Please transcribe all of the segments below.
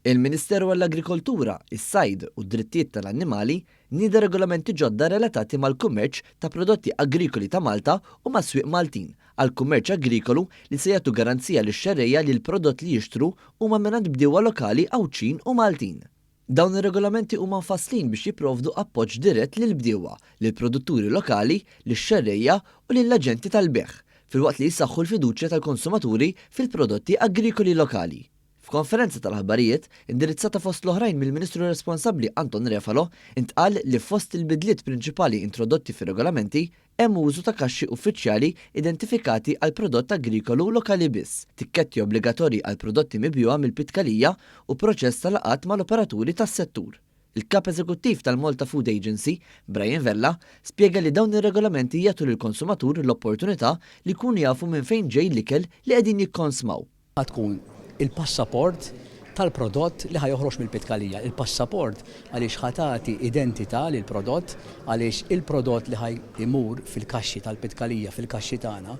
Il-Ministeru għall-Agrikoltura, is-Sajd u d-Drittijiet tal-Annimali nieda regolamenti ġodda relatati mal-kummerċ ta' prodotti agrikoli ta' Malta u mas-swieq Maltin għall-kummerċ agrikolu li se jagħtu garanzija lix-xerrejja li l-prodott li jixtru huma mingħand bdiewa lokali Għawdxin u Maltin. Dawn ir-regolamenti huma mfasslin biex jipprovdu appoġġ dirett lill-bdiewa, lill-produtturi lokali, lix-xerrejja u lill-aġenti tal-bejgħ, filwaqt li jsaħħu l-fiduċja tal-konsumaturi fil-prodotti agrikoli lokali. F'konferenza tal-aħbarijiet, indirizzata fost l-oħrajn mill-Ministru responsabbli Anton Refalo, intqal li fost il-bidliet prinċipali introdotti fir-regolamenti hemm użu ta' kaxxi uffiċjali identifikati għal prodott agrikolu lokali biss, tikketti obbligatorji għal prodotti mibjugħa mill-pitkalija u proċess ta' laqgħat mal-operaturi tas-settur. Il-Kap Eżekuttiv tal-Malta Food Agency, Brian Vella, spjega li dawn ir-regolamenti jagħtu lill-konsumatur l-opportunità li jkunu jafu minn fejn ġej l-ikel li qegħdin jikkonsmaw. Ħa tkun il-passaport tal-prodott li ħa joħroġ mill-pitkalija. Il-passaport għaliex ħa tagħti identità lill-prodott, għaliex il-prodott li ħa jmur fil-kaxxi tal-pitkalija, fil-kaxxi tagħna,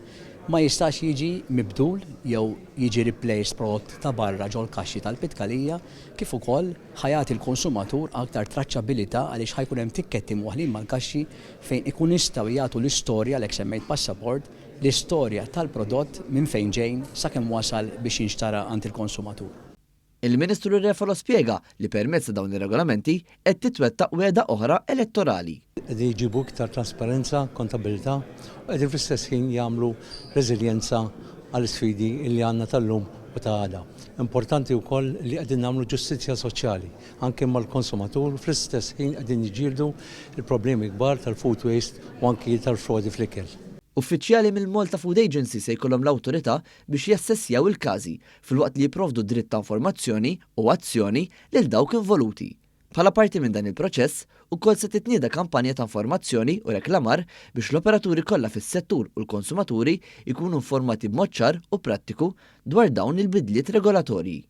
ma jistax jiġi mibdul jew jiġi replaced prodott ta' barra ġol-kaxxi tal-pitkalija, kif ukoll ħa jagħti l-konsumatur aktar traċċabilità għaliex ħa jkun hemm tikketti mwaħħlin mal-kaxxi fejn ikun jistgħu jagħtu l-istorja, għalhekk semmejt passaport, l-istorja tal-prodott minn fejn ġej sakemm wasal biex jinxtara għand il-konsumatur. Il-Ministru Refalo spjega li permezz ta' dawn ir-regolamenti qed titwettaq wegħda oħra elettorali. Qegħdin jġibu iktar trasparenza, kontabilità u qegħdin fl-istess ħin jagħmlu reżiljenza għall-isfidi li għandna tal-lum u ta' għada. Importanti wkoll li qegħdin nagħmlu ġustizzja soċjali anke mal-konsumatur u fl-istess ħin qegħdin niġġieldu l-problemi kbar tal-food waste u anki tal-frodi fl-ikel. Uffiċjali mill-Malta Food Agency se jkollhom l-awtorità biex jassessjaw il-każi, filwaqt li jipprovdu dritt ta' informazzjoni u azzjoni lil dawk involuti. Bħala parti minn dan il-proċess, ukoll se titnieda kampanja ta' informazzjoni u reklamar biex l-operaturi kollha fis-settur u l-konsumaturi jkunu informati b'mod ċar u prattiku dwar dawn il-bidliet regolatorji.